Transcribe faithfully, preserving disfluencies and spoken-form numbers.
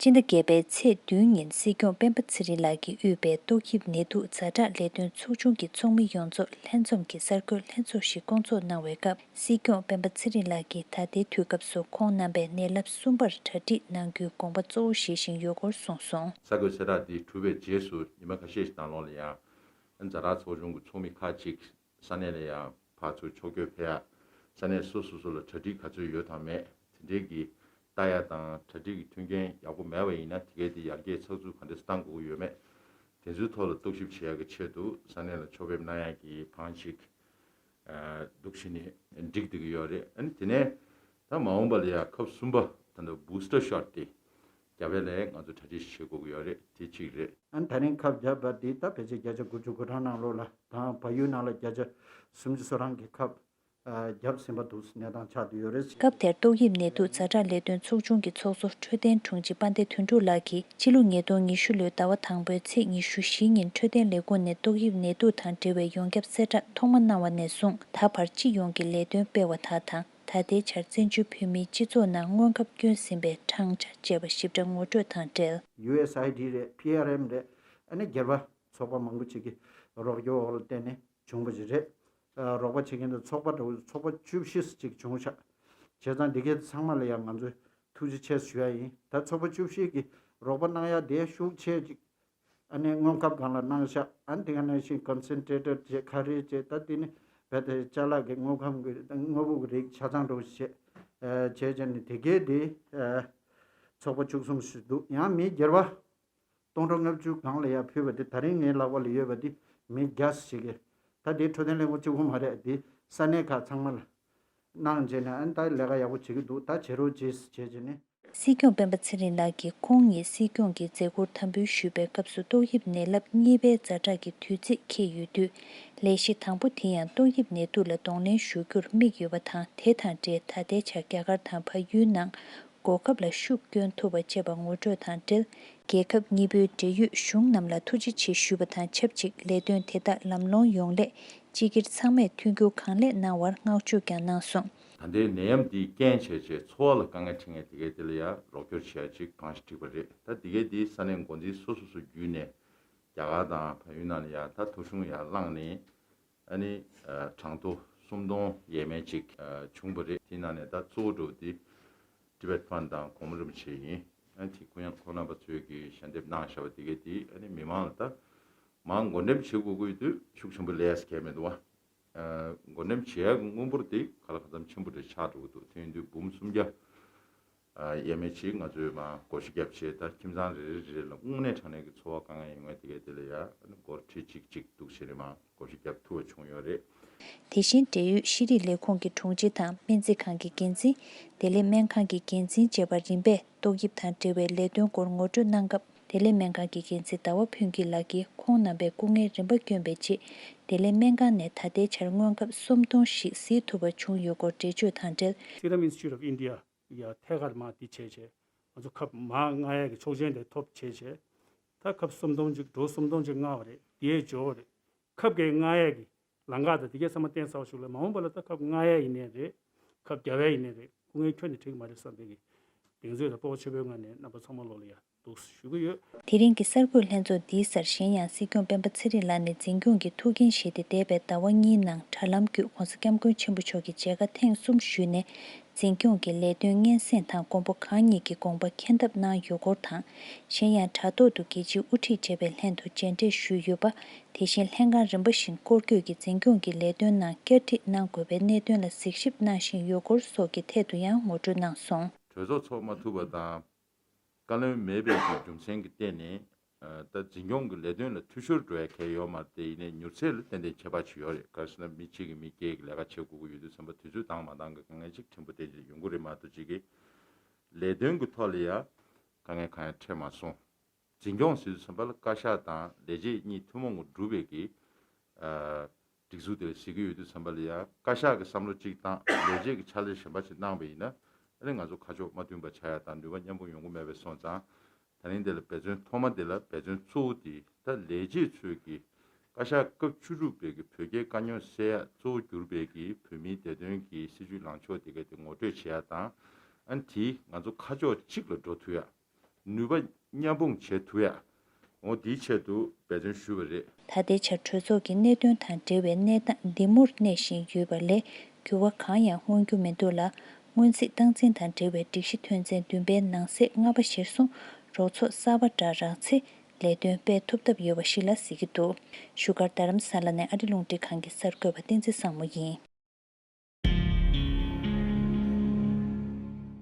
སྤྱི་ཟླ་བརྒྱད་པའི་ཚེས་བདུན་ཉིན་སྲིད་སྐྱོང་སྤེན་པ་ཚེ་རིང་ལགས་ཀྱིས་དབུས་པའི་ཏོག་དབྱིབས་ནད་དུག་ཛ་དྲག་ལས་དོན་ཚོགས་ཆུང་གི་ཚོགས་མི་ཡོངས་རྫོགས་ལྷན་འཛོམས་ཀྱི་གསར་འགོད་ལྷན་ཚོགས་ཤིག་བསྐོང་ཚོགས་གནང་བའི་སྐབས། སྲིད་སྐྱོང་སྤེན་པ་ཚེ་རིང་ལགས་ཀྱིས་ད་ལྟའི་དུས་སྐབས་སུ་ཁོང་རྣམ་པས་ནད་རླབས་གསུམ་པར་གྲ་སྒྲིག་གནང་རྒྱུའི་དགོངས་པ་གཙོ་བོ་བཞེས་བཞིན་ཡོད་སྐོར་གསུངས་སོང་། གསར་འགོད་གསལ་བསྒྲགས་འདི་གྲུབ་པའི་རྗེས་སུ་ཉི་མ་ཁ་ཤས་ཤིག་ནང་ལོགས་ལ་ཡང་། ཛ་དྲག་ཚོགས་ཆུང་གི་ཚོགས་མི་ཁག་ཅིག་ས་གནས་ལ་ཡང་ཕར་ཚུར་ཕྱོགས་བསྐྱོད་ཕེབས་ཡ། ས་གནས་སོ་སོ་སོ་ལ་གྲ་སྒྲིག་ག་ཚོད་ཡོད་དང་མེད། དེ་འབྲེལ་གྱི་ལྟ་ཡ་དང་གྲ་སྒྲིག་གི་མཐུན་རྐྱེན་ཡག་པོ་མེད་པ་ཡིན་ན། དེ་གའི་དེ་ཡར་རྒྱས་ཚགས་ཚུད་ག་འདྲས་བཏང་དགོས་ཀྱི་ཡོད་མེད། དེ་ཚོའི་ཐོག་ལ་རྟོག་ཞིབ་བྱེད་ཡ་གི་ཆེད་དུ་ས་གནས་ལ་ཕྱོགས་ཕེབས་གནང་ཡ་གི་བང་ཅིག་འདུག་བྱས་ནས་འགྲིག་བསྡད་ཀྱི་ཡོད་རེད། ཨ་ནི་དེ་ནས་ད་མ་འོངས་པ་ལ་ཡ་ཁབ་གསུམ་པ་ད་ལྟ་booster shot་དེ་རྒྱག་པའི་ལས་ང་ཚོ་གྲ་སྒྲིག་བྱེད་དགོས་ཀྱི་ཡོད་རེད། དེ་གཅིག་རེད། ཨ་ནི་ད་རིང་ཁབ་བརྒྱབ་པ་འདི་ད་ཕལ་ཆེར་བརྒྱ་ཆ་དགུ་བཅུ་གོ་གྲངས་ནང་ལོགས་ལ་དང་བལ་ཡུལ་ནང་ལ་བརྒྱ་ཆ་སུམ་ཅུ་སོ་གྲངས་ཀྱི་ཁབ་ཨ་བརྒྱབ་ཟིན་པ་འདུག་གནས་སྟངས་ཆགས་བསྡད་ཡོད་རེད། སྐབས་དེར་ཏོག་དབྱིབས་ནད་དུག་ཛ་དྲག་ལས་དོན་ཚོགས་ཆུང་གི་ཚོགས་གཙོ་འཕྲོད་བསྟེན་དྲུང་ཆེ་དཔལ་ལྡན་དོན་གྲུབ་ལགས་ཀྱིས་ཕྱི་ལོ་ཉིས་སྟོང་ཉི་ཤུ་ལོའི་ཟླ་བ་དང་པོའི་ཚེས་ཉི་ཤུ་བཞི་ཉིན་འཕྲོད་བསྟེན་ལས་ཁུངས་ནས་ཏོག་དབྱིབས་ནད་དུག་དང་འབྲེལ་བའི་ཡོངས་ཁྱབ་གསལ་བསྒྲགས་ཐོག་མ་གནང་བ་ནས་བཟུང་ད་བར་སྤྱི་ཡོངས་ཀྱི་ལས་དོན་སྤེལ་བ་དག་དང་། ད་ལྟའི་ཆར་བཙན་བྱོལ་བོད་མིའི་སྤྱི་ཚོགས་ནང་སྔོན་ཁབ་བསྐྱོན་ཟིན་པའི་གྲངས་ཆ་བཅས་པ་ཞིབ་ཕྲ་ངོ་སྤྲོད་དང་འབྲེལ། ཡུ་ཨེས་ཨའི་ཌི་རེད། པི་ཨར་ཨེམ་རེད། ཨ་ནི་སྒེར་པ་ཚོགས་པ་མང་པོ་ཅིག་གིས་རོགས་སྐྱོར་འོག་ལ་བརྟེན་ནས་བྱུང་བ་ཞིག་རེད། ཨ་རོགས་པ་བྱེད་མཁན་དང་ཚོགས་པ་འདྲ་བོ་ཚོགས་པ་བཅུ་བཞི་ཅིག་བྱུང་ཤག་བྱས་ཙང་འདི་གའི་ཚང་མ་ལ་ཡང་ང་ཚོས་ཐུགས་རྗེ་ཆེ་ཞུ་ཡ་ཡིན། ད་ཚོགས་པ་བཅུ་བཞི་གིས་རོགས་པ་གནང་ཡ་དེ་ཤུགས་ཆེ་ཅིག་ཨ་ནི་སྔོན་ཁབ་སྒང་ལ་གནང་ཤག་ཨ་ནི་དེ་ག་ནང་བཞིན་ཀོན་སེན་ཊྲེ་ཊར་བྱས་ཁ་རས་བྱས། ད་དེ་ནི་རྦད་དེ་ཅ་ལག་གི་དངོས་ཁམས་ཀྱི་དངོས་པོ་གི་རིགས་ཆ་ཚང་འདྲ་བོ་བྱས། ཨ་བྱས་བྱས་ནས་དེ་གའི་དེ་ཨ་ཚོགས་པ་བཅུ་གསུམ་ཞིག་འདུག་ཡང་མི་སྒེར་པ་སྟོང་ཕྲག་ལྔ་བཅུ་སྒང་ལ་ཡར་ཕུལ་བ་དེ་ད་རིང་ངའི་ལག་པ་ལ་ཡོད་པ་དེ་མི་བརྒྱ་ཞིག་གིས། ད་དེ་འཕྲོད་བསྟེན་ལས་ཁུངས་གཅིག་པོ་མ་རེད། དེ་ས་གནས་ཁག་ཚང་མ་ལ་གནང་བྱས་ནས་ཨ་ནི་ད་ལས་ཀ་ཡག་པོ་བྱེད་ཀྱི་འདུག་ད་བྱེད་རོགས་བྱེད་བྱས་བྱས་ནས། སྲིད་སྐྱོང་སྤེན་པ་ཚེ་རིང་ལགས་ཀྱིས་ཁོང་ཉིད་སྲིད་སྐྱོང་གི་མཛད་ཁུར་དམ་འབུལ་ཞུས་པའི་སྐབས་སུ་ཏོག་དབྱིབས་ནད་རླབས་གཉིས་པའི་ཛ་དྲག་གི་དུས་ཚིགས་འཁེལ་ཡོད་དུས། ལས་གཞི་དང་པོ་དེ་ཡང་ཏོག་དབྱིབས་ནད་དུག་ལ་གདོང་ལེན་ཞུ་རྒྱུར་དམིགས་ཡོད་པ་དང་། དེ་དང་འབྲེལ་ད་ལྟའི་ཆར་རྒྱ་གར་དང་བལ་ཡུལ་ནང་འགོག་ཁབ་ལ་ཤུགས་བསྐྱོན་ཐུབ་པ་བཅས་པ་ངོ་སྤྲོད་དང་འབྲེལ། རྒྱལ་ཁབ་གཉིས་པོའི་འབྲེལ་ཡོད་གཞུང་རྣམས་ལ་ཐུགས་རྗེ་ཆེ་ཞུས་པ་དང་ཆབས་ཅིག་ལས་དོན་དེ་དག་ལམ་ལྷོང་ཡོང་སླད་སྤྱི་སྒེར་ཚང་མས་མཐུན་འགྱུར་གང་ལེགས་གནང་བར་བསྔགས་བརྗོད་ཀྱང་གནང་སོང་། ད་ལྟའི་ནད་ཡམས་འདིས་རྐྱེན་བྱས་བྱས་འཚོ་བ་ལ་དཀའ་ངལ་འཕྲད་མཁན་དེ་གའི་དེ་ལ་ཡང་རོགས་སྐྱོར་བྱེད་ཡ་ཅིག་གང་ཞིག་འགྲིག་པ་རེད། ད་དེ་གའི་དེ་ས་གནས་འགོ་འཛིན་སོ་སོ་སོ་བརྒྱུད་ནས་རྒྱ་གར་དང་བལ་ཡུལ་ནང་ལ་ཡང་ད་ཐོ་གཞུང་ཡར་བླངས་ནས། ཨ་ནི་ཨ་གྲངས་ཐོ་སུམ་སྟོང་ཡས་མས་ཅིག་ཨ་བྱུང་བ་རེད། དེའི་ནང་ནས་ད་གཙོ་བོ་འགྲོ་བ་དེ་ཊི་བེཊ་ཕན་དང་གོང་མ་རིན་པོ་ཆེ་ཡིན། ཨ་ནི་དེ་ཁོང་ཁོང་རྣམ་པ་ཚོས་ཀྱི་ཞལ་འདེབས་གནང་བཞག་པ་དེ་གའི་དེ་ཨ་ནི་མི་མང་ལ་ད་མར་འགོ་འགྲེམས་བྱེད་དགོས་ཀྱི་ཡོད་དུས་ཤུགས་ཆེན་པོ་ལས་ཀྱི་མི་འདུག་བ། ཨ་འགོ་འགྲེམས་བྱེད་ཡག་གི་དངུལ་འབོར་དེ་ག་ལ་གང་འཚམ་ཆེན་པོ་རེ་ཆགས་འགྲོ་གི་འདུག་དེ་ཡིན་དུས་འབུམ་སུམ་བརྒྱ་ཨ་ཡས་མས་ཅིག་ང་ཚོས་མར་བགོ་བཤའ་བརྒྱབ་བྱས། ད་ཁྱིམ་ཚང་རེ་རེ་རེ་ལ་དངོས་གནས་དྲང་གནས་ཀྱི་འཚོ་བ་དཀའ་ངལ་ཡོད་མཁན་དེ་གའི་དེ་ལ་ཡ་སྒོར་ཁྲི་གཅིག་གཅིག་འདུག་བྱས་ནས་མར་བགོ་བཤའ་བརྒྱབ་ཐུབ་པ་བྱུང་ཡོད་རེད། དེ་བཞིན་འབྲེལ་ཡོད་ཤེས་རིག་ལས་ཁུངས་ཀྱི་དྲུང་ཆེ་དང་སྨན་རྩིས་ཁང་གི་འགན་འཛིན། བདེ་ལེགས་སྨན་ཁང་གི་འགན་འཛིན་བཅས་པ་རིམ་པས་ཏོག་དབྱིབས་དང་འབྲེལ་བའི་ལས་དོན་སྐོར་ངོ་སྤྲོད་གནང་སྐབས། བདེ་ལེགས་སྨན་ཁང་གི་འགན་འཛིན་ཟླ་བ་ཕུན་སྐྱིད་ལགས་ཀྱིས་ཁོང་རྣམ་པས་སྐུ་ངལ་རིམ་པ་བསྐྱོན་པའི་རྗེས། བདེ་ལེགས་སྨན་ཁང་ནས་ད་ལྟའི་ཆར་སྔོན་ཁབ་སུམ་སྟོང་ཞིག་གཟིགས་ཐུབ་པ་བྱུང་ཡོད་སྐོར་འགྲེལ་བརྗོད་དང་འབྲེལ། Serum Institute of India ཡ་ཐད་ཀར་མར་འདི་བྱས་བྱས་ང་ཚོ་ཁབ་མར་མངགས་ཡས་ཀྱི་ཆོག་མཆན་དེ་ཐོབ་བྱས་བྱས་ད་ཁབ་སུམ་སྟོང་ཅིག་འགྲོ་སུམ་སྟོང་ཅིག་མངགས་པ་རེད། དེའི་འབྱོར་བ་རེད། ཁབ་ཀྱི་མངགས་ཡས་ཀྱི་ལམ་ཁ་དང་དེ་གའི་ཚང་མ་བརྟན་གསར་བ་ཞིག་ལ་མ་འོངས་པ་ལ་ད་ཁབ་མངགས་ཡས་ཡིན་ནའི་རེད། ཁབ་རྒྱག་ཡས་ཡིན་ནའི་རེད། སྐུ་ངལ་ཁྱོན་ནས་འཕྲད་ཀྱི་མ་རེད་བསམ་པའི་གི་གདེང་ཚོད་དང་སྤོབས་པ་ཆེན་པོའི་ངང་ནས་རྣམ་པ་ཚང་མ་ལོག་ལ་ཡ་འདུག་ཞུ་གི་ཡོད། དེ་རིང་གི་གསར་འགོད་ལྷན་ཚོགས་འདིའི་སར་གཞན་ཡང་སྲིད་སྐྱོང་སྤེན་པ་ཚེ་རིང་ལགས་ནས་འཛིན་སྐྱོང་གི་ཐུགས་འགན་བཞེས་ཏེ་འདས་པའི་ཟླ་བ་གཉིས་ནང་དྲ་ལམ་བརྒྱུད་༸གོང་ས་༸སྐྱབས་མགོན་ཆེན་པོ་མཆོག་གི་མཇལ་ཁ་ཐེངས་གསུམ་ཞུས་ནས། འཛིན་སྐྱོང་གི་ལས་དོན་སྙན་སེང་དང་མགོན་པོ་གང་ཉིད་ཀྱི་དགོངས་པ་མཁྱེན་ཐབས་གནང་ཡོད་སྐོར་དང་། གཞན་ཡང་དྲ་ཐོག་ཏུ་རྒྱལ་སྤྱིའི་དབུ་ཁྲིད་བཅས་པའི་ལྷན་དུ་མཇལ་འཕྲད་ཞུས་ཡོད་པ། དེ་བཞིན་ལྷན་ཁང་རིམ་པ་བཞིན་སྐོར་སྐྱོད་ཀྱིས་འཛིན་སྐྱོང་གི་ལས་དོན་ནང་བསྐྱར་སྒྲིག་གནང་དགོས་པའི་གནད་དོན་ལ་གཟིགས་ཞིབ་གནང་བཞིན་ཡོད་སྐོར་སོགས་ཀྱི་ཐད་དུ་ཡང་ངོ་སྤྲོད་གནང་སོང་། གྲོས་ཚོགས་ཚོགས་མ་ཐུབ་པ་དང་། བཀའ་བློན་མེད་པའི་གི་རྒྱུ་མཚན་གྱི་སྟེང་ནས། ད་འཛིན་སྐྱོང་གི་ལས་དོན་ལ་འཐུས་ཤོར་འགྲོ་ཡ་གལ་ཡོད་མ་རེད་དེ། ཡིན་ནའི་མྱུར་ཚད་ལ་ཏན་ཏན་ཁྱད་པར་ཅིག་ཡོད་རེད། ག་རེ་ཟེར་ན་མི་གཅིག་གིས་མི་བརྒྱད་ཀྱི་ལས་ཀ་བྱེད་དགོས་ཀྱི་ཡོད་དུས་ཙམ་པ་དུས་ཚོད་འདང་མ་འདང་གི་དཀའ་ངལ་ཅིག་ཕྲན་བུ་ཏན་ཏན་ཡོང་གི་རེད་མ་གཏོགས་ཅིག་གི་ལས་དོན་གྱི་ཐོག་ལ་ཡ་དཀའ་ངལ་གང་ཡང་འཕྲད་མ་སོང་། འཛིན་སྐྱོང་ཟེར་དུས་ཙམ་པ་ལ་བཀའ་ཤག་དང་ལས་བྱེད་གཉིས་ཐུན་མོང་གི་སྒྲུབ་པའི་གི་ཨ་སྒྲིག་འཛུགས་དེ་ལ་གཟིགས་ཀྱི་ཡོད་དུས་ཙམ་པ་ལ་ཡ་བཀའ་ཤག་གི་བསམ་བློ་གཅིག་དང་ལས་བྱེད་ཀྱི་ཕྱག་ལས་གཞན་པ་ཞིག་གནང་བ་ཡིན་ན། ཨ་ནི་ང་ཚོ་ཁ་ཕྱོགས་མ་མཐུན་པ་ཆགས་ཡ་དང་ནུས་པ་མཉམ་སྤུངས་ཡོང་གི་མེད་པས་སོང་ཙང་། ད་རིང་འདི་ལ་འབད་བརྩོན་ཐོག་མ་འདི་ལ་འབད་བརྩོན་གཙོ་བོ་དེ་ད་ལས་བྱེད་ཚོས་ཀྱི་བཀའ་ཤག་སྐབས་བཅུ་དྲུག་པའི་གི་བོད་རྒྱའི་དཀའ་རྙོག་སེལ་ཡ་གཙོ་བོ་གྱུར་པའི་གི་བོད་མིའི་བདེ་དོན་གྱི་སྲིད་བྱུས་ལངས་ཕྱོགས་དེ་ག་དེ་ངོ་སྤྲོད་བྱེད་ཡ་དང་། ཨ་ནི་དེ་ང་ཚོ་ཁ་ཕྱོགས་གཅིག་ལ་འགྲོ་ཐུབ་ཡ། ནུས་པ་མཉམ་སྤུངས་བྱེད་ཐུབ་ཡ། འོ་དེའི་ཆེད་དུ་འབད་བརྩོན་ཞུས་པ་རེད། ད་ལྟའི་ཆར་གྲོས་ཚོགས་ཀྱི་གནད་དོན་དང་འབྲེལ་བའི་གནས་སྟངས་འདི་མུར་གནས་བཞིན་ཡོད་པ་ལས་འགྱུར་བ་གང་ཡང་མངོན་རྒྱུ་མི་འདུག་ལ། སྔོན་རྩིས་སྟངས་འཛིན་དང་འབྲེལ་བའི་སྒྲིག་གཞི་དོན་ཚན་བདུན་པའི་ནང་གསེས་ལྔ་པ་གཞིར་བཟུང་རོགས་ཚོགས་གསར་པ་འདྲ་རག་ཚེ་ལས་དོན་སྤེལ་ཐུབ་ཐབས་ཡོད་པ་ཞིག་ལ་གཟིགས་ཀྱི་འདུག་བཞུགས་སྒར་རྡ་རམ་ས་ལ་ནས་ཨ་རི་རླུང་འཕྲིན་ཁང་གི་གསར་འགོད་པ་བསྟན་འཛིན་བཟང་མོ་ཡིན།